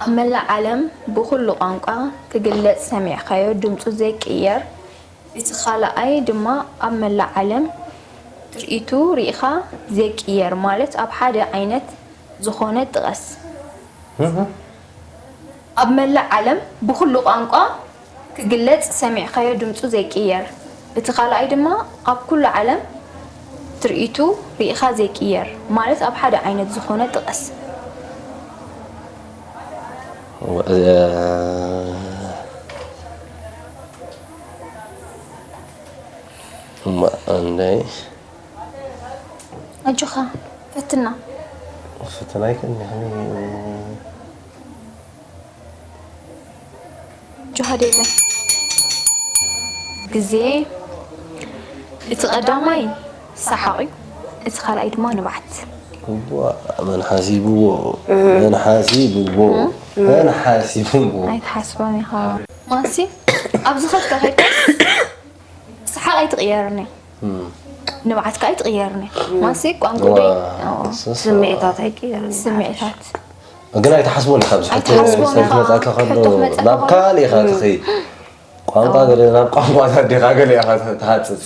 ኣብ መላእ ዓለም ብኹሉ ቋንቋ ክግለጽ ሰሚዕካዮ ድምጹ ዘይቅየር፣ እቲ ካልኣይ ድማ ኣብ መላእ ዓለም ትርኢቱ ርኢኻ ዘይቅየር፣ ማለት ኣብ ሓደ ዓይነት ዝኾነ ጥቀስ። ኣብ መላእ ዓለም ብኹሉ ቋንቋ ክግለጽ ሰሚዕካዮ ድምጹ ዘይቅየር፣ እቲ ካልኣይ ድማ ኣብ ኩሉ ዓለም ትርኢቱ ርኢኻ ዘይቅየር፣ ማለት ኣብ ሓደ ዓይነት ዝኾነ ጥቀስ። እማ ኣንዳይ ኣጆኻ ፈትና። ፈተና ኣይከን ያኒ ጆሃዴለ ግዜ እቲ ቀዳማይ ሰሓቕ እዩ፣ እቲ ካልኣይ ድማ ንብዓት። እዋ መን ሓሲብዎ መን ሓሲብዎ መን ሓሲብዎ ኣይትሓስቦም ኢኻ። ማሲ ኣብዚ ኸፍታ ኸይድካ ሰሓቕ ኣይትቕየርኒ፣ ንብዓትካ ኣይትቕየርኒ። ማሲ ቋንቋ ዋ፣ ደይ ስስ- ስምዒታት ኣይቅየርን። ስምዒታት ግን ኣይትሓስቦን ኢኻ ኣብዚ ሕቶ ኣይትሓስቦን ሰልፊ ኢኻ። መጻካ ከሎ ሕቶ ክመጸካ ናብ ከሎ። ካልእ ኢኻ ትኸይድ። ቋንቋ ገለ ናብ ቋንቋታት ዲኻ ገለ ኢኻ ትሃጽጽ።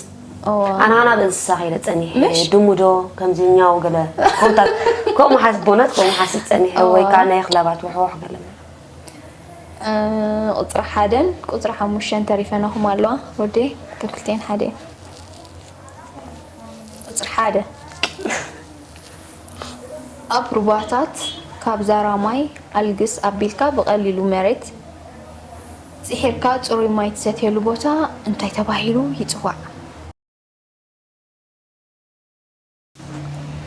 እዋ። ኣናና በእንስሳ ከይደ ጸኒሐ ምሽ? ድሙዶ ከምዚኛው ገለ ከምታት ከምኡ ሓስ ቦነት ከምኡ ሓስብ ጸኒሐ ወይ እዋ። ከዓ ናይ ክላባት ውሕዋሕ ገለ እ፣ ቁፅሪ ሓደን ቁፅሪ ሓሙሽተን ተሪፈናኹም ኣለዋ። ሮዴ ካብ ክልቴን ሓደ። ቁፅሪ ሓደ ኣብ ሩባታት ካብ ዛራ ማይ ኣልግስ ኣቢልካ ብቐሊሉ መሬት ፂሒርካ ፅሩይ ማይ ትሰትየሉ ቦታ እንታይ ተባሂሉ ይፅዋዕ?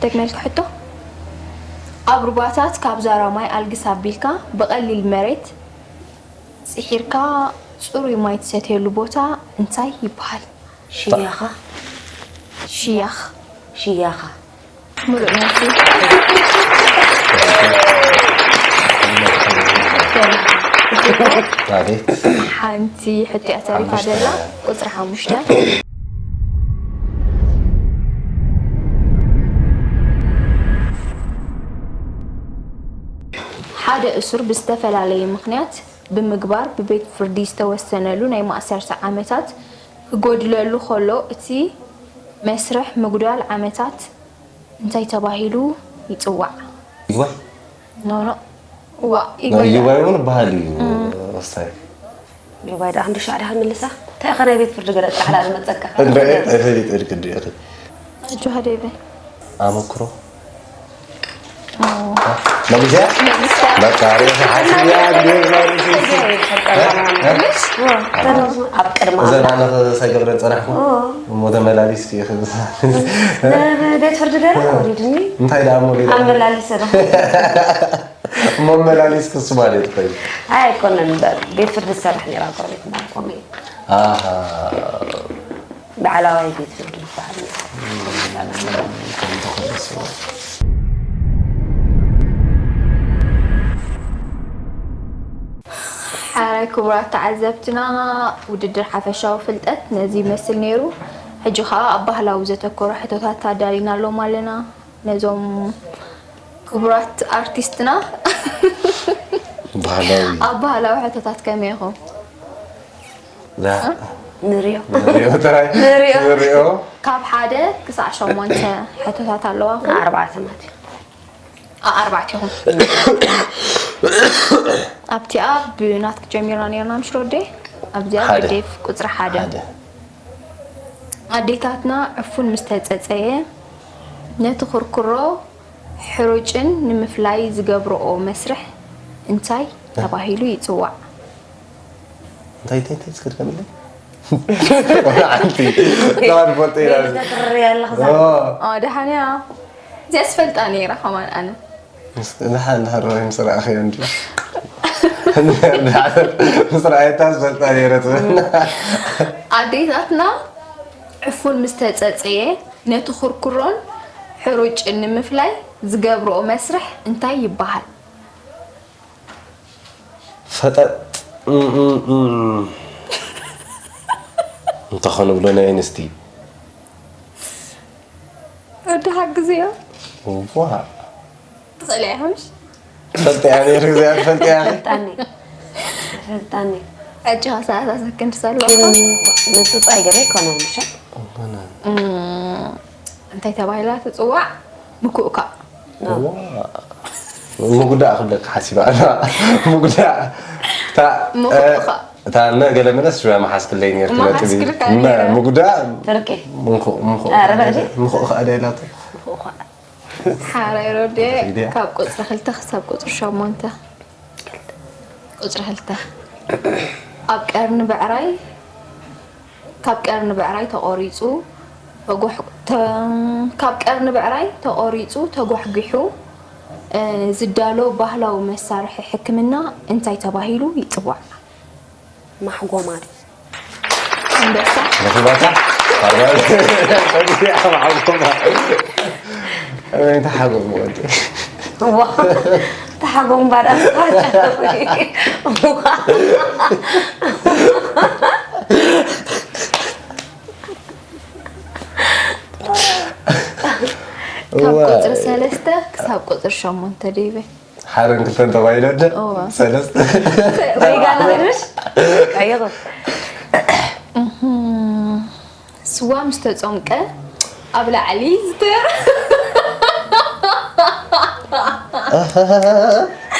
ደግመልኪ ሕቶ። ኣብ ሩባታት ካብ ዛራ ማይ ኣልግስ ኣቢልካ ብቐሊል መሬት ፂሒርካ ፅሩይ ማይ ትሰትየሉ ቦታ እንታይ ይበሃል? ሽያኻ ሽያኽ። ሽያኻ ሙሉእ መልሲ። ናበይ ሓንቲ ሕቶ እያ ተሪፋ ዘላ። ቁፅሪ ሓሙሽተ። ሓደ እሱር ብዝተፈላለየ ምኽንያት ብምግባር ብቤት ፍርዲ ዝተወሰነሉ ናይ ማእሰርቲ ዓመታት ክጎድለሉ ከሎ እቲ መስርሕ ምጉዳል ዓመታት እንታይ ተባሂሉ ይፅዋዕ? ይግባይ ኖ ኖ ዋ ይጎዳል። ይግባይ እውን በሃል እዩ። ስታይ ዮባይ ደኣ ክንዲ ሻዕ ደኣ ክንምልሳ እንታይ ኢኻ ናይ ቤት ፍርዲ ገለ ጻሕላ ዝመጸካ እንደ ተፈሊጥ እድክ እንዲ ኣጆ ሃደይ በይ። ኣመክሮ መግጃ በቃ ርእሰ ሓሲብያ እንዲ ኣብ ቅድሚ እዘን ኣነ ሳይገብረን ጸናሕኩ እሞ ተመላሊስኪ ኢኺ። ቤት ፍርዲ ገለ ወሪድኒ እንታይ ደኣ እሞ ሌላ ኣመላሊሰ ዶ እሞ መላሊስኪ እሱ ማለት ይኸይድ ኣይ ኣይኮነን እምበር ቤት ፍርዲ ዝሰርሕ ነይራ ኣብ ጎረቤትና ኮመይ ኣሃ ላዕላዋይ ቤት ፍርዲ ይበሃል። ሓራይ ክቡራት ተዓዘብትና ውድድር ሓፈሻዊ ፍልጠት ነዚ ይመስል ነይሩ። ሕጂ ከዓ ኣብ ባህላዊ ዘተኮረ ሕቶታት ኣዳሊና ኣሎም ኣለና። ነዞም ክቡራት ኣርቲስትና ባህላዊ ኣብ ባህላዊ ሕቶታት ከመይ ኢኹም? ላ ንሪኦ ንሪኦ ጥራይ ንሪኦ። ንሪኦ ካብ ሓደ ክሳዕ ሸሞንተ ሕቶታት ኣለዋኹም። ኣርባዕተ ማለት እዩ። ኣርባዕቲኹም ኣብቲኣ ብናትክ ጀሚርና ነርና ምሽ ሮዴ ኣብዚኣ ሓደ። ብዴፍ ቁፅሪ ሓደ ሓደ ኣዴታትና ዕፉን ምስ ተፀፀየ ነቲ ክርክሮ ሕሩጭን ንምፍላይ ዝገብርኦ መስርሕ እንታይ ተባሂሉ ይፅዋዕ? እንታይ እንታይ እንታይ እስከ ድገምለይ ሓንቲ ዛን ፈልጠ ኢና ተትርያ ኣለኻ ደሓንያ እዚኣ ዝፈልጣ ነይራ ከማን ኣነ። ደሓን ድሕር ምስ ረኣኽዮ እንዲ ድሓር ምስ ረኣየታ ዝፈልጣ ነይረ ትብል። ኣዴታትና ዕፉን ምስ ተጸጸየ ነቲ ኩርኩሮን ሕሩጭን ንምፍላይ ዝገብርኦ መስርሕ እንታይ ይበሃል? ፈጠጥ እንተኾነ ብሎ ናይ ኣንስቲ ወዲ ሓግዝዮ ዋ ትኽእል ኢኻ ምሽ? ትፈልጥ እያ ነይሩ እዚኣ ትፈልጥ እያ ፈልጣኒ ፈልጣኒ ዕጭኻ ሰዓታት ክንድሰሉ ምፅፃይ ገለ ይኮነ ምሸ እንታይ ተባሂላ ትፅዋዕ? ምኩእካ ምጉዳእ ክብለካ ሓሲባ ኣላ ምጉዳእ እታ ምኩእካ እታ መ ገለ መለስ ሽዋ መሓስክለይ ነርት መሓስክልካ ነይረ። ምጉዳእ ትርቂ ምንኩእ ምንኩእ ኧረ በዕዲ። ምንኩእ ከኣ ደላቶ ሓራይ ሮዴ ካብ ቁፅሪ ክልተ ክሳብ ቁፅሪ ሸሞንተ ቁፅሪ ክልተ ኣብ ቀርኒ ብዕራይ ካብ ቀርኒ ብዕራይ ተቆሪፁ ተጎሕ- ተ- ካብ ቀርኒ ብዕራይ ተቆሪፁ ተጓሕጒሑ ዝዳሎ ባህላዊ መሳርሒ ሕክምና እንታይ ተባሂሉ ይፅዋዕ? ማሕጎማ ኣንበሳ ነፍባታ ተሓጎም ወዲ ተሓጎም ባዳ ካብ ቁፅሪ ሰለስተ ክሳብ ቁፅሪ ሸሞንተ ደይበ ሓረን ክልተን ተባሂለ ደ እዋ። ሰለስተ ሪጋ ንበልሽ ቀይሩ ስዋ ምስ ተፆምቀ ኣብ ላዕሊ ዝተር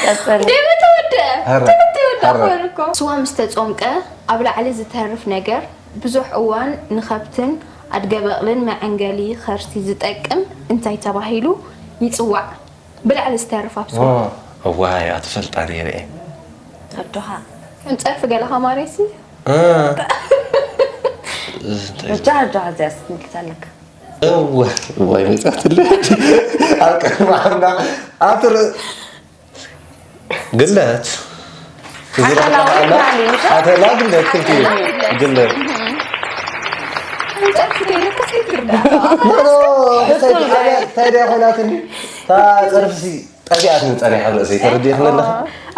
ቀፅል ደይበ ተወደ ሀረ፣ ትክክል ወዳ ሀረ። ኾን እኮ ስዋ ምስ ተፆምቀ ኣብ ላዕሊ ዝተርፍ ነገር ብዙሕ እዋን ንኸብትን ኣድገበቕልን መዐንገሊ ኸርሲ ዝጠቅም እንታይ ተባሂሉ ይፅዋዕ? ብላዕሊ ዝተርፍ ኣብ ስዋ እዋይ ኣትፈልጣ ነይረ እየ ኣጆኻ ከም ፀርፊ ገለኻ ማሬሲ እጃ ኣጆኻ እዚኣ ስትምልክት ኣለካ እወ እዋይ መፅኣትለ ኣብ ቅድሚ ዓምና ኣትር ግለት ሓተላ ወይ ባህሊ፣ ምሽ? ሓተላ ግለት ክልቲ ግለት ከም ፀርፊ ገለካ ዘይትርዳ ኖ እንታይ ደኣ ኮይናትኒ እታ ፀርፍሲ ጠፊኣትኒ ፀኒሓ ርእሰይ ተረዲእኽኒ ኣለኻ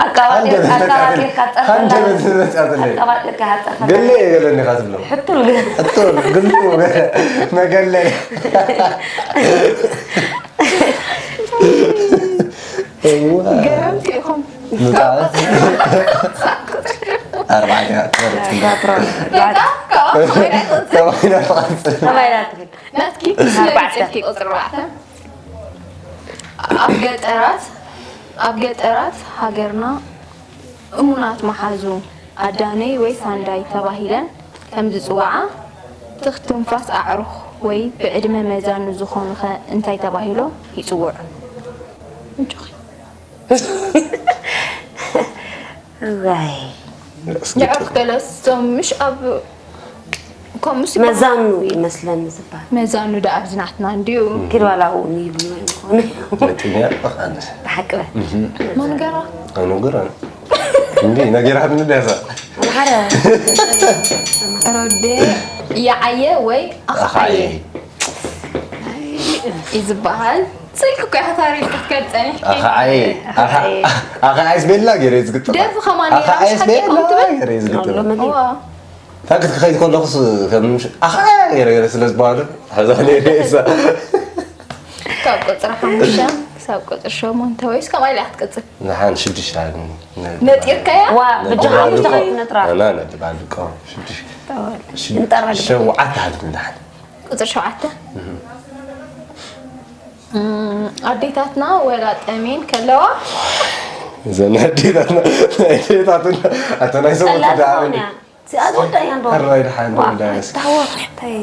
ኣቀባጢርካ ኣቀባጢርካ ሃንደ ፀርፈላ በዝመፅኣትለይ ኣቀባጢርካ ሃፀርፈላ ገለ እየ ገለኒ ካትብሎ ሕቱል እቶ ግልቱ መገለይ ገረምቲ ኢኹም ምጣዕት ኣርባዕተ ተባሂላ ትቐፅል ተባሂላ ትብል ናትኪ ስለ ይፅልኪ ቁፅሪ ኣርባዕተ ኣብ ገጠራት ኣብ ገጠራት ሃገርና እሙናት መሓዙ ኣዳነይ ወይ ሳንዳይ ተባሂለን ከም ዝፅዋዓ ትኽ ትንፋስ ኣዕሩኽ ወይ ብዕድመ መዛኑ ዝኾኑኸ እንታይ ተባሂሎ ይፅውዑ? እንጆኺ እዋይ የዕሩኽ ገለሶም ምሽ ኣብ ከምኡስ መዛኑ ይመስለኒ ዝበሃል መዛኑ ዳ ኣብዚ ናትና እንድዩ ኪድ ዋላ እውን ይብሉ ይኾኑ መጥኛ ኣነ ብሓቂ በል መንገራ ኣይነግረን እንዲ ነጊራትኒ ደሳ ሓደ ሮዴ ይዓየ ወይ ኣኽዓየ እዩ ዝበሃል ስልኪ እኮ ኢኻ ታሪክ ክትከድ ፀኒሕኪ ኣኸዓይ ኣኸዓይስ ቤላ ገይረ ዝግጥም ደርፊ ከማን ነይራ፣ ኣኸዓይስ ሓቂ ቤላ ኮን ትብል? ገይረ ዝግጥም ሎሚ እዋ ታክት ክኸይድ ከለኹስ ከም ኣኸዓይ ገይረ ገይረ ስለ ዝበሃሉ ሓዛ ነይረ እሳ ካብ ቁፅሪ ሓሙሽተ ክሳብ ቁፅሪ ሸሞንተ ወይስ ከምኣ ኢላ ክትቅፅል ንሓን ሽዱሽተ ነጢርካያ ዋ ብጃ ሓሙሽተ ከይትነጥራ ኣና ነጥብ ኣልቆ ሽዱሽተ እንጠራ ሸውዓተ ሃልት ንድሓን ቁፅሪ ሸውዓተ እም፣ ኣዴታትና ወላ ጠሜን ከለዋ እዘን ኣዴታትና ኣዴታትና ኣታ ናይ ሰቦት ጠላት ደኣ ትኸውን እያ እዚኣ ዝወዳ እያ እንዶ ኣራይ ደሓን ዋ ወዳ እስኪ ታወቅ እንታይ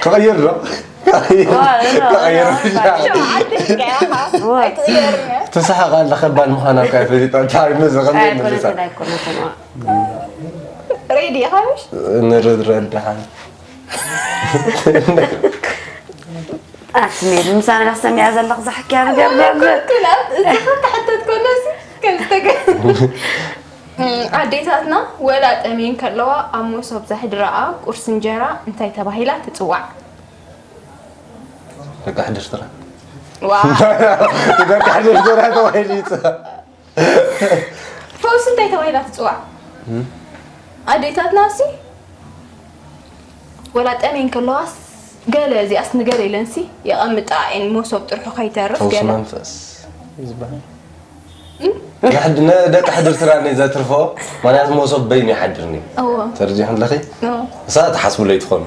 ክቕይር ዶ ክቕይር ዋ፣ ዋ፣ ክቕይር ዋ፣ ሸውዓተ ኢልካያ ኢኻ። ዋ። ኣይትቕየርን እያ። ትስሓቕ ኣላ ከባድ ምዃና እኳ ፈሊጣ እንታይ መዘኸም ኣይኮነትን መልሳ ኣይኮነትን ዋ። ሬዲ ኢኻ ምሽ? ንርድረድ ደሓን ኣቲ ሜሪ፣ ምሳና ሰሚዓ ዘለኹ ዛሕክያ ነገር ነበር። ኩናት እዚ ክተሐተት ኮነሲ ከም ዝተገ ኣዴታትና ወላ ጠሜን ከለዋ ኣብ መሶብ ዘሕድረኣ ቁርሲ እንጀራ እንታይ ተባሂላ ትፅዋዕ? ደቂ ሕድርትና ዋ ደቂ ሕድርትና ተባሂሉ ይፅዋዕ። ፈውሲ እንታይ ተባሂላ ትፅዋዕ? ኣዴታትና ሲ ወላ ጠሜን ከለዋስ ገለ እዚኣስ ንገለ ኢለንሲ የቐምጣ እን መሶብ ጥርሑ ከይተርፍ ፈውሲ ገለ መንፈስ እዩ ዝበሃል። ንሕድ- ንደቂ ሕድርትና እኔ ዘትርፈኦ ማንያት መሶብ በይኑ ይሓድርኒ እዎ ተረዲኹም ኣለኺ እዎ እሳ ትሓስቡለይ ትኾኑ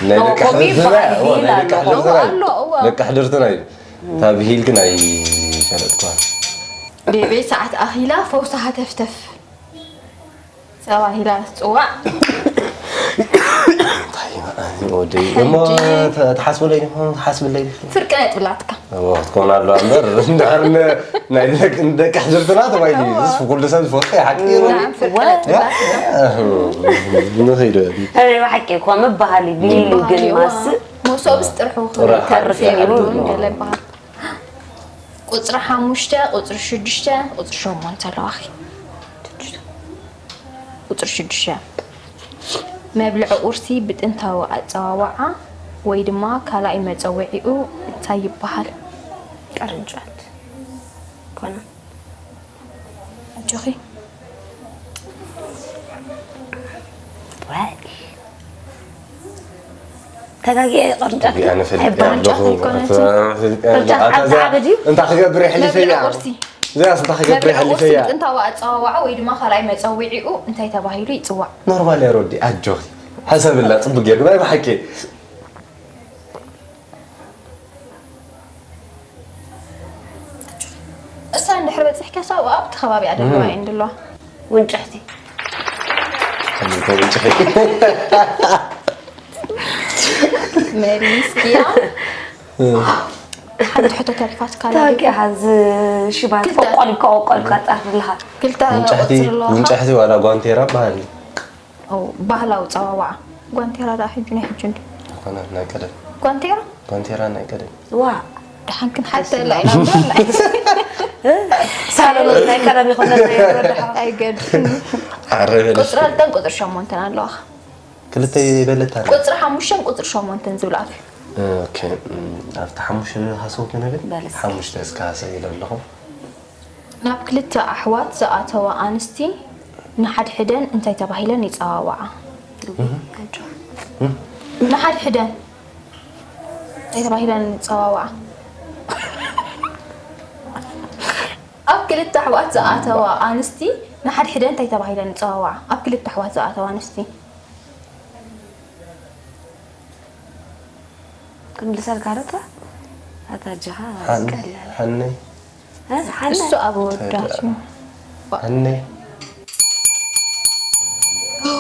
ናይ እዎ፣ ደቂ ከምኡ ሕድርትና ይበሃል፣ እዎ፣ ናይ ይላል ደቂ እኮ። ሕድርትና እዩ። ኣሎ፣ እዎ። ደቂ ሕድርትና እዩ እታ ብሂል ግን ኣይፈለጥኳን ቢዒ ሰዓት ኣኺላ ፈውሲ ሃተፍተፍ ተባሂላ ትፅዋዕ። እንታይ እዩ መዓኒ ወደይ እሞ ተ- ትሓስብለይ ዲኹም ትሓስብለይ ዲኹም ፍርቂ ነጥብላትካ እዎ ክትኮን ኣለዋ እምበር እንድሕር ን- ናይ ደቂ- ንደቂ ሕድርትና ተባሂሉ እዩ ዝስ ኩሉ ሰብ ዝፈልጦ ይሓቂ እዩ ናም ፍርቂ ነጥብላትካ ንኸይዶ ኣይ ብሓቂ እኮ ምበሃል እዩ፣ ብሂል ግን ማስእ መሶብስ ጥርሑ ጥራሕ ተርፍ ይሓድር ይብሉ ነው። ገለ ይበሃል። ቁፅሪ ሓሙሽተ ቁፅሪ ሽዱሽተ ቁፅሪ ሸሞንተ ኣለዋኺ። ቁፅሪ ሽዱሽተ መብልዒ ቁርሲ ብጥንታዊ ኣፀዋውዓ ወይ ድማ ካልኣይ መፀውዒኡ እንታይ ይበሃል? ቅርንጫት ኮነ ኣጆኺ ተጋጊአ ቅርንጫት ተጋጊአ ነፈልጥ ኣይበሃል። ኣለኹ። ኣይኮነትን። ፈሊጥ ቅርንጫት ኣለኹ። ዓቢ ዓቢ ድዩ? እንታይ ክገብር ይሕሊፈ መብልዒ እያ ቁርሲ እዚኣ እንታይ ክገብር መብልዒ ቁርሲ ይሕሊፈ እያ ብጥንታዊ ኣፀዋውዓ ወይ ድማ ካልኣይ መፀውዒኡ እንታይ ተባሂሉ ይፅዋዕ? ኖርማል እያ ሮዲ ኣጆኺ ሓሰብላ ፅቡቅ ጌርኩ ናይ ብሓቂ እሳ እንድሕር በፂሕካ ሳብ ኣብቲ ከባቢኣ ደለዋ እየን ደለዋ ውንጭሕቲ ከምዚ ተውንጭኺ መሊስክያ ሓንቲ ሕቶ ተሪፋትካ ኣላ። ታወቂያ ሓዚ ሽባት ክልተ። ቆቆልካ ቆቆልካ ጣፍ ኣለኻ ክልተ ውንጫሕቲ ቁፅሪ ኣለዋኻ ውንጫሕቲ ዋላ ጓንቴራ በሃል ኦ፣ ባህላዊ ፀዋዋዓ ጓንቴራ ዳ ሕጂ ናይ ሕጂ እንዲ ኣይኮነ ናይ ቀደም ጓንቴራ ጓንቴራ ናይ ቀደም ዋ ደሓን ክንሓተላ ኢና እምበር ናይ ሳሎን ናይ ቀደም ይኮነ ናይ ወደሓ ኣይገድፍን ዓረበ ቁፅሪ ክልተን ቁፅሪ ሸሞንተን ኣለዋኻ ክልተ ይበለት ኣለ ቁፅሪ ሓሙሽተን ቁፅሪ ሸሞንተን ዝብላቱ ኦኬ እም፣ ኣብቲ ሓሙሽተ ሃሰውቲ ነገር በለስ። ሓሙሽተ እስከ ሃሰው ኢለ ኣለኹ ናብ ክልተ ኣሕዋት ዝኣተዋ ኣንስቲ ንሓድሕደን እንታይ ተባሂለን ይፀዋወዓ? ንሓድሕደን እንታይ ተባሂለን ይፀዋወዓ? ኣብ ክልተ ኣሕዋት ዝኣተዋ ኣንስቲ ንሓድሕደን እንታይ ተባሂለን ይፀዋወዓ? ኣብ ክልተ ኣሕዋት ዝኣተዋ ኣንስቲ ክምልሰልካ ዶ እታ ኣታ ኣጆኻ ሓን- ቀላል ሓነይ እ? ሓነ እሱ ኣብ ወዳት እዩ። ሓነይ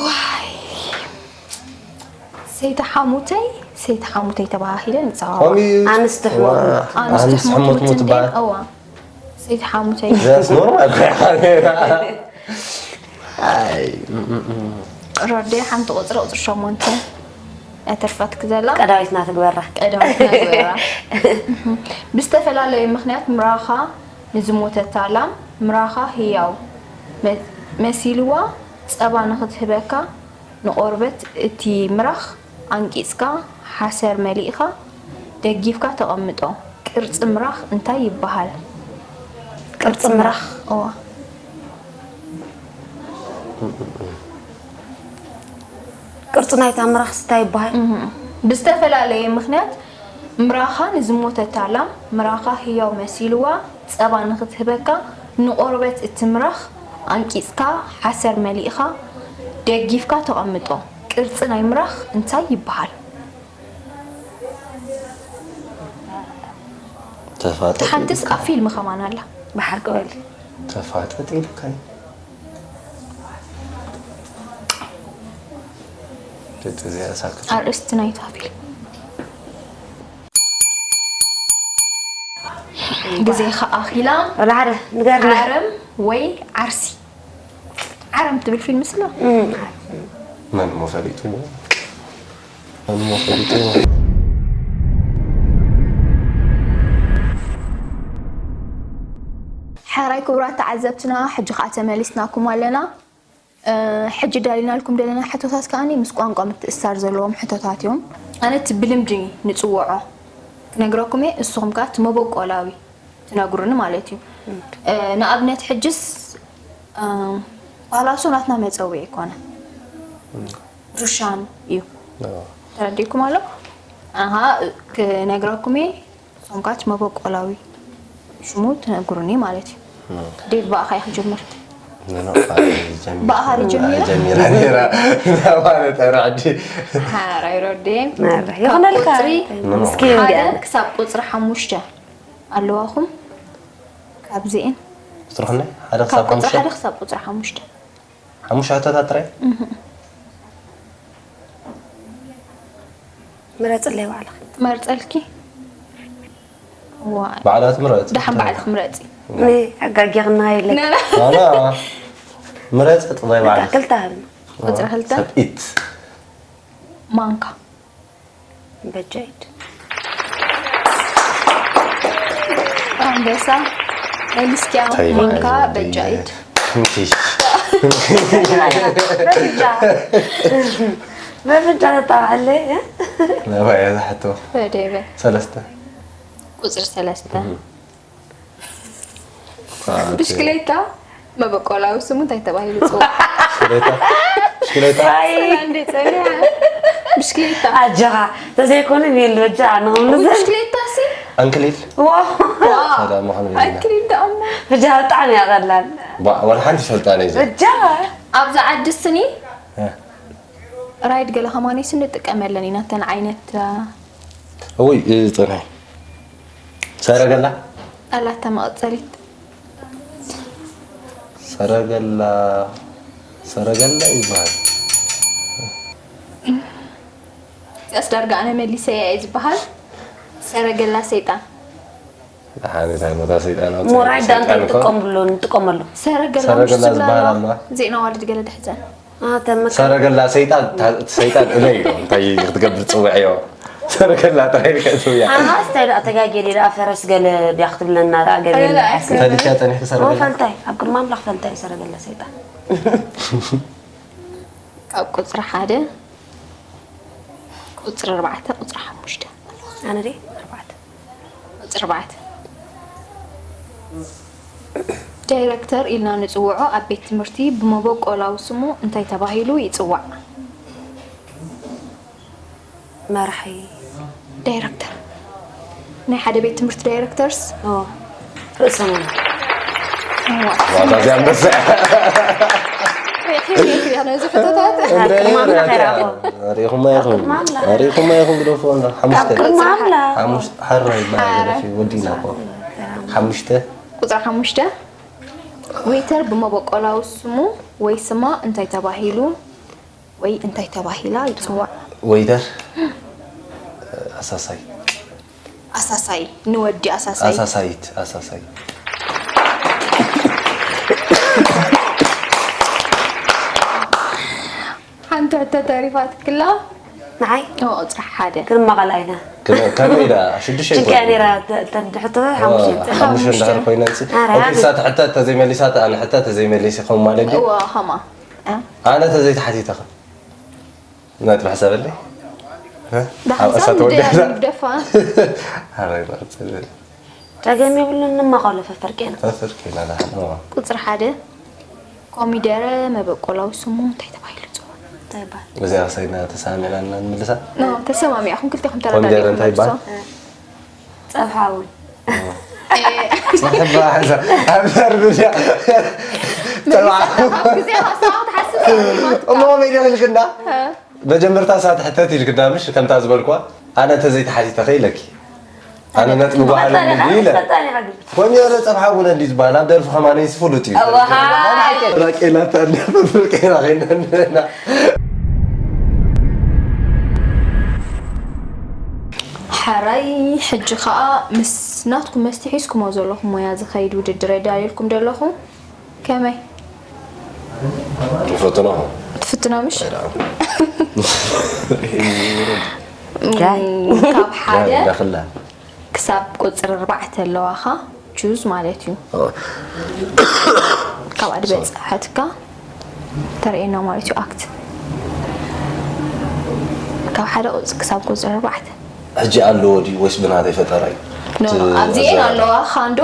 ዋይ ሰይቲ ሓሙተይ ሰይቲ ሓሙተይ ተባሂለን ይፀዋወዓ። ከምኡ እዩ ኣንስቲ ኣሕዋት ዋ፣ ኣንስቲ ኣንስቲ ሕሙት ሕሙት ምትንደን ምትባል እዋ ሰይቲ ሓሙተይ ዘስ ኖርማል ኣይ እም፣ እም፣ እም። ረዴ ሓንቲ ቁፅሪ ቁፅሪ ሸሞንተ እያ ተርፋትክ ዘላ ቀዳዊትና ትግበራ ቀዳሞት ነግበራ ብዝተፈላለዩ ምኽንያት ምራኻ ንዝሞተታ ላም ምራኻ ህያው መ- መሲልዋ ፀባ ንኽትህበካ ንቆርበት እቲ ምራኽ ኣንቂፅካ ሓሰር መሊእኻ ደጊፍካ ተቐምጦ ቅርፂ ምራኽ እንታይ ይበሃል? ቅርፂ ምራኽ እዋ ቅርፂ ናይታ ምራኽ ስታይ ይበሃል ብዝተፈላለየ ምኽንያት ምራኻ ንዝሞተታ ላም ምራኻ ህያው መሲልዋ ፀባ ንኽትህበካ ንቆርበት እቲ ምራኽ ኣንቂፅካ ሓሰር መሊእኻ ደጊፍካ ተቐምጦ ቅርፂ ናይ ምራኽ እንታይ ይበሃል? ተፋጠጥ ሓንትስ ኣብ ፊልም ከማን ኣላ ብሓቂ በል ተፋጠጥ ኢልካኒ ደቂ እዚኣ ሳክት ኣርእስቲ ናይታ ፊልም ግዜ ከኣኺላ ወላ ሓደ ንገርና ዓረም ወይ ዓርሲ ዓረም ትብል ፊልም ስለ መን እሞ ፈሊጡ ሕራይ ክቡራት ተዓዘብትና፣ ሕጂ ኸዓ ተመሊስናኩም ኣለና። እ፣ ሕጂ ዳሊናልኩም ዘለና ሕቶታት ከኣኒ ምስ ቋንቋ ምትእስሳር ዘለዎም ሕቶታት እዮም። ኣነ እቲ ብልምዲ ንጽውዖ ክነግረኩም እየ፣ እስኹም ከኣ እቲ መበቆላዊ ትነግሩኒ ማለት እዩ። እ፣ ንኣብነት ሕጅስ፣ እ፣ ፓላሶ ናትና መጸውዒ ኣይኮነ፣ ዱሻን እዩ። ተረዲእኩም ኣሎ? ኣሃ፣ ክነግረኩም እየ። ንስኹም ከኣ እቲ መበቆላዊ ሽሙ ትነግሩኒ ማለት እዩ። ዴቭ፣ ብኣኻ እየ ክጅምር። ብኣኻ ጀሚራ። ጀሚራ ነይራ። ማለት ራዕዲ። ሓራይ ሮዴ። ማራ፣ ካብ ይኹነልካ። ቁጽሪ እስኪ ሓደ እንዲያ። ክሳብ ቁጽሪ ሓሙሽተ ኣለዋኹም። ካብዚኤን ቁጽሪ ክንደይ? ሓደ ካብ ክሳብ ቁጽሪ ሓሙሽተ? ሓደ ክሳብ ቁጽሪ ሓሙሽተ። ሓሙሽተ ሕቶታት ጥራይ? ምረጽለይ ባዕልኺ። ትመርጸልኪ? ዋይ። ባዕላ ትምረጽ። ደሓን ባዕልኺ ምረጺ። ነ-፣ ኣጋጊኽና ኢለ። ነ-፣ ነ-፣ ኣና ምረጽ ጥራይ ባዕልኺ። ክልተ ሃብና። ቁጽሪ ክልተ። ሰብኢት። ማንካ። በጃ ኢድ። ኣንበሳ። ኤልስኪያ። እንታይ ማንካ፣ ማለት ነው? በጃ ኢድ። እንኪ። በፍንጫ። በፍንጫ ተጣባዕለ፣ እ? ናባይ እያ ዝሓቶ። በደበ። ሰለስተ። ቁጽሪ ሰለስተ። እህ። ብሽክሌታ መበቆላዊ ስሙ እንታይ ተባሂሉ ይጽዋዕ? ብሽክሌታ? ብሽክሌታ? ኣይ። ሰላም፣ እንዴት ጸኒሓ? ብሽክሌታ። ኣጀኻ፣ ተዘይኮነ ሚል በጃ ኣነ ውን ብሽክሌታ ሲ? ኣንክሊል? ዋው። ዋው። ሰላም፣ ምዃን በጃ። ኣንክሊል ደኣ እሞ። በጃ ብጣዕሚ እያ ቀላል። ባ-፣ ወላ ሓንቲ ይፈልጣ ነይ እዛ። በጃ። ኣብዛ ዓዲ ስኒ? እ። ራይድ ገለ ከማነይስ ንጥቀመለን ኢና፣ እተን ዓይነት፣ እ፣ እውይ፣ እ፣ ጽንሒ። ሰረገላ? ኣላታ መቐጸሊት። ሰረገላ፣ ሰረገላ ይበሃል። ቀስ ዳርጋ ኣነ መሊሰያ እየ ዝበሃል። ሰረገላ ሰይጣን። ደሓን እንታይ ሞታ ሰይጣን ኣውፅእ። ሞራይ ዳን ሰይጣን እኮ። ትጥቀምሉ፣ ንጥቀመሉ። ሰረገላ ሰረገላ ምሽ ዝብላ ዝበሃል ኣለዋ። ኣለዋ። ዜና ዋልድ ገለ ድሕዘን። አ፣ ተመከ-። ሰረገላ ሰይጣን፣ ታ-፣ ሰይጣን እለይ ነው። እንታይ ክትገብር ጽውዕዮ? ሰረገላ ጥራይ ኢልካ ጽውያ። ኣና ስታይ ደኣ ተጋጌ ደኣ ፈረስ ገለ ድያ ክትብለና ደኣ ገለ ኣነ ደኣ የለን። ኣይኮነን። ፈሊጥያ ጸኒሕኪ ኦ፣ ሰረገላ? ፈልታይ፣ ኣብ ቅድሚ ኣምላኽ ፈልታይ ሰረገላ ሰይጣን። ካብ ቁጽሪ ሓደ፣ ቁጽሪ ኣርባዕተ፣ ቁጽሪ ሓሙሽተ። ኣነ ድየ? ኣርባዕተ። ቁጽሪ ኣርባዕተ። ዳይረክተር ኢልና ንጽውዖ ኣብ ቤት ትምህርቲ ብመበቆላዊ ስሙ እንታይ ተባሂሉ ይጽዋዕ? መራሒ። ዳይረክተር። ናይ ሓደ ቤት ትምህርቲ ዳይረክተርስ? ኦ፣ ርእሰ ማል። እዋ። ዋታ እዚኣ ኣንበሳ። ርኢኹም ኢኹም ነዚ ሕቶታት? እንደ ኣብ ቅድሚ ኣምላኽ ርኢኹም። ይረኣኹ። ኣብ ቅድሚ ኣምላኽ። ርኢኹም ኢኹም ግደፎ እንዳ። ሓሙሽተ። ኣብ ቅድሚ ኣምላኽ። ሓሙሽተ። ሓራይ ይበሃል ሓራይ። ደረፊ ወዲና እኮ። ሓሙሽተ። ቁጽሪ ሓሙሽተ። ዌይተር ብመበቆላዊ ስሙ ወይ ስማ እንታይ ተባሂሉ ወይ እንታይ ተባሂላ ይጽዋዕ? ወይተር፣ ኣሳሳይ። ኣሳሳይ፣ ንወዲ ኣሳሳይ። ኣሳሳይት፣ ኣሳሳይ። ሓንቲ ሕቶ ተሪፋትክላ። ንዓይ? ኦ፣ ቁጽሪ ሓደ። ክንማቐላ ኢና። ከመ-፣ ከመይ ኢላ? ሽዱሽተ ጭንቀያ ይኮን? ነይራ፣ ተ-፣ ተ-፣ ሕቶታት ኦ፣ ሓሙሽተ። ሓሙሽተ እንድሕር ኮይነንሲ። ኣረ፣ ኦኬ፣ ኣነ እሳ ትሕተት ተዘይመሊሳ፣ ኣነ ሕተት ተዘይመሊሲ፣ ከምኡ ማለት ድዩ? እዋ፣ ኸማ። እ? ኣነ ተዘይተሓቲተኸ? ነጥቢ ሕሰበለይ። እ? ደሓን ኣብ እሳ ሳብ ተወደዳ። ንደ-፣ ንግደፋ። ኣረ፣ ይበል፣ ጽልል። ጸገም የብሉን፣ ንማቐሎ ፈፈርቄና። ፈፈርቄና፣ ደሓን፣ እዋ። ቁጽሪ ሓደ፣ ኮሚደረ መበቆላዊ ስሙ እንታይ ተባሂሉ ይጽዋዕ? እንታይ ይበሃል? እዚኣ ሰይና ተሰማሚዕና ኢና ንምልሳ? ኖ፣ ተሰማሚዕኹም ክልቴኹም ኮሚደረ ተረዳዲእኩም እንታይ ይበሃል? መልሶ። ጸብሓ እውን። እ። ጸብሓ፣ ኣብ ዘርብ እዚኣ። ጸብሓ። ኣብ ግዜ ኸኣ ሰዓት ሓስብ ሰዓት እሞ መይደ ክልክና? እ። መጀመርታ እሳ ትሕተት ኢልክና ምሽ? ከምታ ዝበልኳ፣ ኣነ እንተዘይተሓቲተኸ ኢለኪ። ኣነ ነጥቢ ጓሃለኒ ፈጣኒ ኢለ። ፈጣኒ ሓግዝ። ኮሚደረ ጸብሓ እውን እንዲ ዝበሃል ኣብ ደርፊ ከማነይስ ፍሉጥ እዩ። እዋሃ። ራቄላ ታዲያ ፍርቄና ኸይነና። ሕራይ፣ ሕጂ ኸኣ ምስ ናትኩም መስቲ ሒዝኩሞ ዘለኹም ሞያ ዝኸይድ ውድድር የዳልየልኩም ዘለኹ። ከመይ? ንፈትኖ። ትፍትኖ ምሽ? ኣይዳ። ካብ ሓደ ዳኽላ ክሳብ ቁፅሪ ኣርባዕተ ኣለዋኻ ጁዝ ማለት እዩ። ካብኣ ዝበፅሐትካ ተርእየና ማለት እዩ። ኣክት ካብ ሓደ ቁፅ- ክሳብ ቁፅሪ ኣርባዕተ ሕጂ ኣለዎ ድዩ ወይስ ብናተይ ፈጠራ እዩ? ኖ፣ ኖ፣ ኣብዚኤን ኣለዋ ካንዶ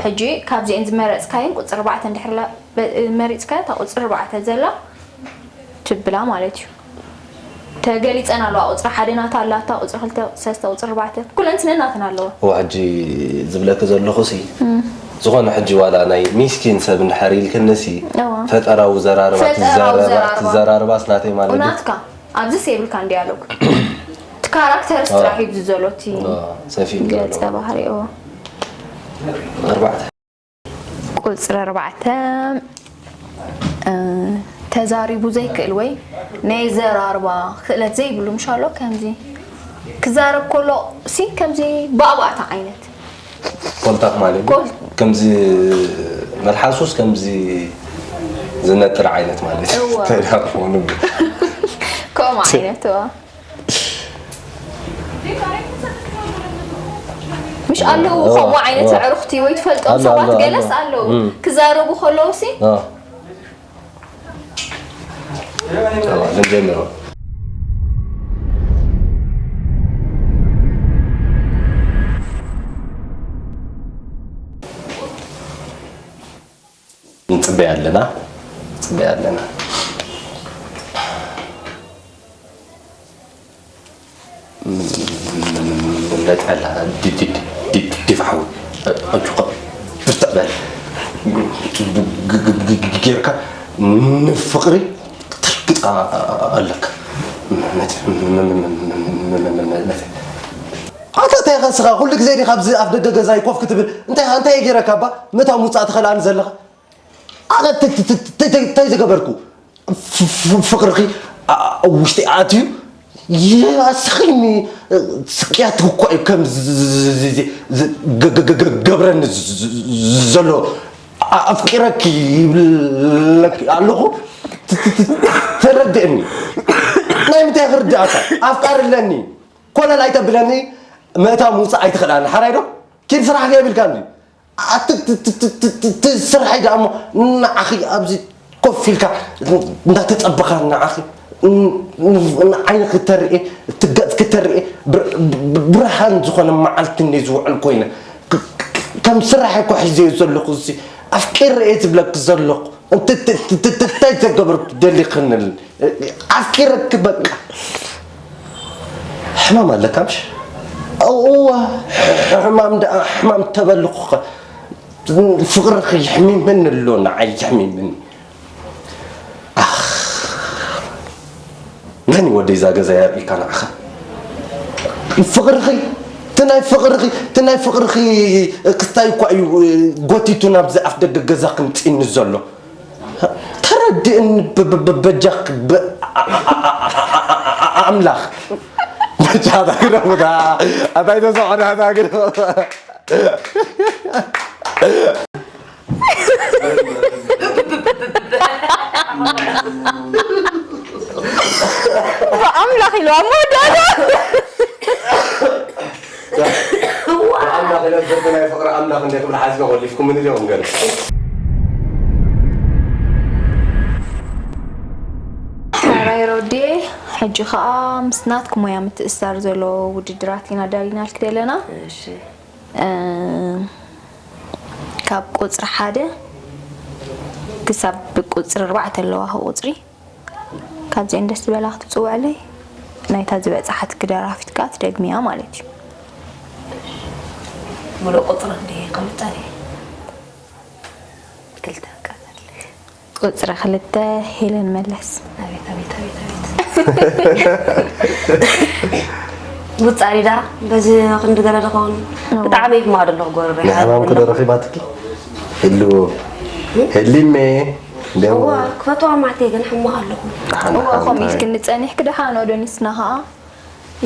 ሕጂ ካብዚኤን ዝመረፅካየን ቁፅሪ ኣርባዕተ እንድሕር ላ- በ- መሪፅካያ እታ ቁፅሪ ኣርባዕተ ዘላ ትብላ ማለት እዩ። ተገሊፀን ኣለዋ። ቁፅሪ ሓደ ናታ ኣላታ፣ ቁፅሪ ክልተ፣ ቁፅሪ ሰለስተ፣ ቁፅሪ ኣርባዕተ ኩለን ስነን ናተን ኣለዋ። እዋ ሕጂ ዝብለኪ ዘለኹ ሲ ዝኾነ ሕጂ ዋላ ናይ ሚስኪን ሰብ እንድሕር ኢልክኒ ሲ እዋ። ፈጠራዊ ዘራርባ ፈጠራዊ ትዘራርባ ዘራርባ። ትዘራርባስ ናተይ ማለት ድዩ? ናትካ ኣብዚ ሴብልካ እንዲያሎግ እቲ ካራክተር ጥራሕ እዩ ዘሎ እቲ ሰፊ ገፀ ባህሪ እዎ። ኣርባዕተ ቁፅሪ ኣርባዕተ ተዛሪቡ ዘይክእል ወይ ናይ ዘራርባ ክእለት ዘይብሉ ምሻሎ ከምዚ ክዛረብ ከሎ ሲ ከምዚ ባእባእታ ዓይነት ኮልታፍ ማለት እዩ። ከምዚ መልሓሱስ ከምዚ ዝነጥር ዓይነት ማለት እዩ። ተዳርፎ ንብል ከምኡ ዓይነት እዋ ምሽ ኣለዉ ከምኡ ዓይነት ኣዕሩኽቲ ወይ ትፈልጦም ሰባት ገለስ ኣለዉ ክዛረቡ ከለዉ ሲ ንፅበያ ኣለና ንፅበያ ኣለና ነጠላ ዲፋ ሓዊ ኣጆኻ ብርትዕ በል ጌርካ ንፍቕሪ ተልግጣ ኣለካ ኣታ እንታይ ከስኻ ኩሉ ግዜ ዲኻ ኣብዚ ኣፍ ደገ ገዛይ ኮፍ ክትብል እንታይ እንታይ ገይረካ ባ ምእታው ምውፃእ ትኸልኣኒ ዘለኻ ኣነ እንታይ ዝገበርኩ ፍቅርኺ ኣብ ውሽጢ ኣትዩ ይባስኽኒ ስቅያት እኮ እዩ ከም ገብረኒ ዘሎ ኣፍቂረኪ ይብለኪ ኣለኹ ተረድእኒ ናይ ምንታይ ክርዳእካ ኣፍቃሪ ኣለኒ ኮለል ኣይተብለኒ ምእታው ምውፃእ ኣይትኽእላኒ ሓራይ ዶ ኪድ ስራሕ ከየብልካ እንዲ ኣቲ ስርሐይ ደኣ እሞ ንዓኺ ኣብዚ ኮፍ ኢልካ እንዳተጸበኻ ንዓኺ ንዓይኒ ክተርኢ እቲ ገጽ ክተርኢ ብርሃን ዝኾነ መዓልቲ እንደ ዝውዕል ኮይነ ከም ስራሕ እኮ ሒዘዮ ዘለኹ እዚ ኣፍቂረ እየ ዝብለኪ ዘለኹ እንታይ ተገብር ደሊኽንል ኣፍቂረኪ በቃ ሕማም ኣለካ ምሽ እዋ ሕማም ደኣ ሕማም ተበልኩኸ ፍቅርኺ ይሕሚመኒ ኣሎ ንዓይ ይሕሚመኒ ኣኽ መን ወደይ እዛ ገዛ የርእካ ንዓኻ ፍቅርኺ እቲ ናይ ፍቅርኺ እቲ ናይ ፍቅርኺ ክስታይ እኳ እዩ ጎቲቱ ናብዚ ኣፍ ደገ ገዛ ክምፅእኒ ዘሎ ተረድእኒ በጃክ ኣምላኽ በጃ ኣታ ግደፉታ ኣታይ ተሰዖዳ ኣታ ግደፉ ብኣምላኽ ኢሉ ኣብ መወዳእታ ኣምላኽ የነብር ናይ ፍቕሪ ኣምላኽ እንደ ክብል ሓዚበ ወሊፍኩምኒ ድዮም ገለ ሕራይ ሮዴ ሕጂ ከዓ ምስ ናትኩም ሞያ ምትእስሳር ዘሎ ውድድራት ኢና ዳሊናልክ ዘለና ካብ ቁፅሪ ሓደ ክሳብ ቁፅሪ ኣርባዕተ ኣለዋ ቁፅሪ ካብዚአን ደስ ዝበላ ክትፅውዕለይ ናይታ ዝበፃሓትኪ ደራፊት ከዓ ትደግምያ ማለት እዩ ሙሉእ ቁፅሪ እንደ ይቐምጠኒ ክልተ ቃል ቁፅሪ ክልተ ሄለን መለስ ኣቤት ኣቤት ኣቤት ኣቤት ውፃሪ ዳ በዚ ክንዲ ገለ ዝኸውን ብጣዕሚ ይሕማ ደለኹ ጎረረ ናይ ሕማም ክዶ ረኺባትኪ ህሉ ህሊሜ እዋ ክፈትዋ ማዕተይ ግን ሕማቕ ኣለኹ እዋ ከምኡ ኢልክኒ ፀኒሕኪ ደሓን ዶ ኒስና ከዓ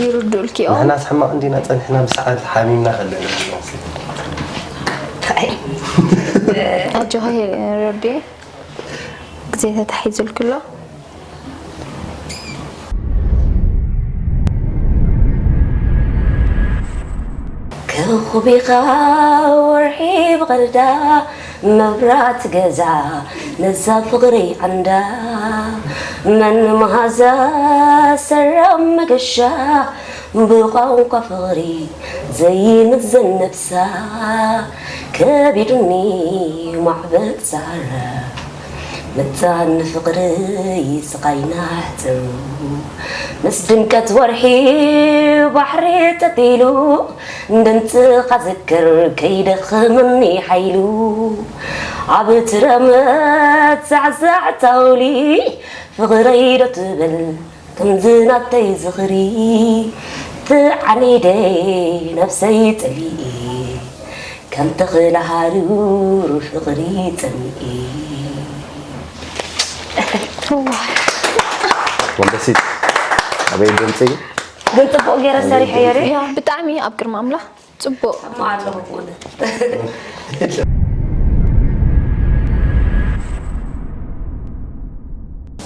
ይርድኡልኪ እዮም። ንሕናስ ሕማቕ እንዲና ጸኒሕና ብሰዓት ሓሚምና ከለና። ኣጆኺ ሮዴ ግዜ ተታሒዙልኪ ኣሎ። ኹቢኻ ወርሒ ብቐልዳ መብራት ገዛ ነዛ ፍቕሪ ዓንዳ መን መሃዛ ሰራም መገሻ ብቋንቋ ፍቕሪ ዘይምዘን ነብሳ ከቢዱኒ ማዕበል ሳራ መታን ፍቕሪ ስቓይና ሕጽሩ ምስ ድምቀት ወርሒ ባሕሪ ጠጢሉ እንደምጽኻ ዝክር ከይደኽመኒ ሓይሉ ኣብ ትረመት ዛዕዛዕ ታውሊ ፍቕረይ ዶ ትብል ከምዚ ናተይ ዝኽሪ ትዓኒደ ነብሰይ ጸሊኢ ከም ተኽለ ሃሩር ፍቕሪ ጸሚኢ ወንበሲት ኣበይ ድምፂ ግን ጽቡቅ ገይረ ሰሪሐዮ ሪ ያ ብጣዕሚ ኣብ ቅድሚ ኣምላኽ ጽቡቅ እሞ ኣለኹ ብእውነት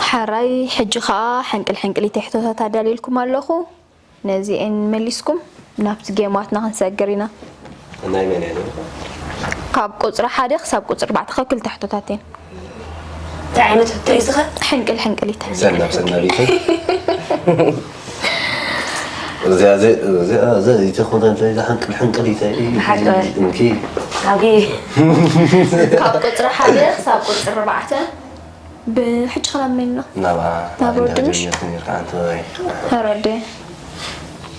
ሓራይ ሕጂ ከዓ ሕንቅል ሕንቅሊተይ ሕቶታት ኣዳልየልኩም ኣለኹ ነዚኤን መሊስኩም ናብቲ ጌማትና ክንሰግር ኢና ናይ መን እያ ነይሩ? ካብ ቁፅሪ ሓደ ክሳብ ቁፅሪ ኣርባዕተ ካብ ክልተ ሕቶታት እየን እንታይ ዓይነት ሕቶ እዩ ዝኸ ሕንቅል ሕንቅሊተ ሰናብ ሰናቢቱ እዚኣ ዘይትኾነ እዛ ሕንቅል ሕንቅሊተ ሓቂ። እንኪ ካብጊ ካብ ቁፅሪ ሓደ ክሳብ ቁፅሪ ኣርባዕተ ብሕጂ ክላመና ናባ ናብ ወዲ ምሽ? ጀሚርካ ኣንተ ረዲ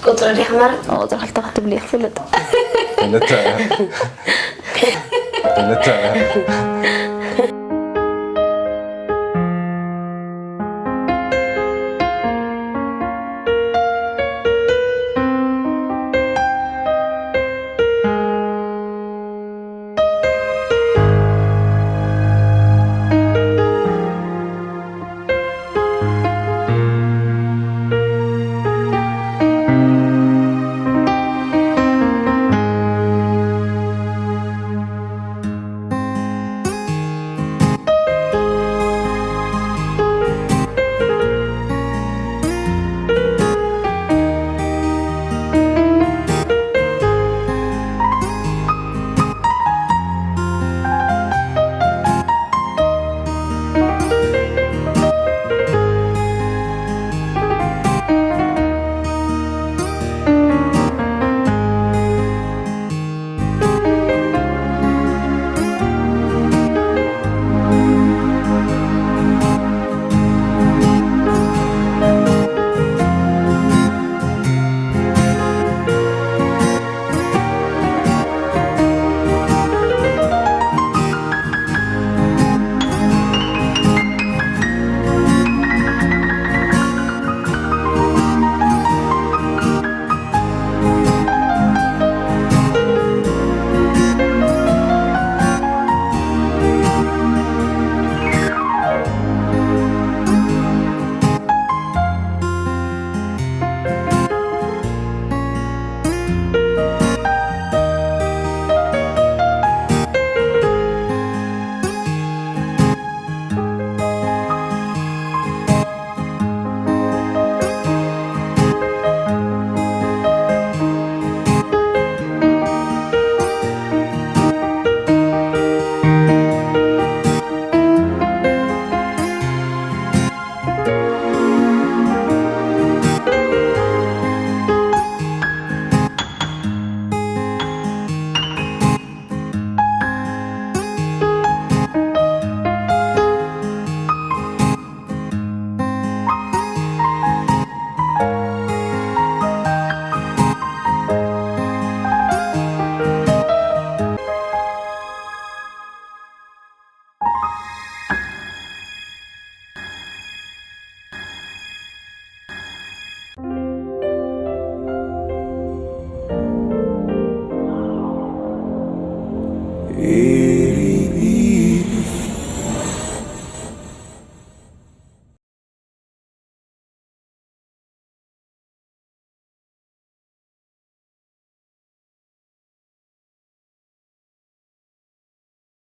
ቁፅሪ ዲኻ ማለት ቁፅሪ ክልተ ክትብሊ ክፍልጥ ክልተ ክልተ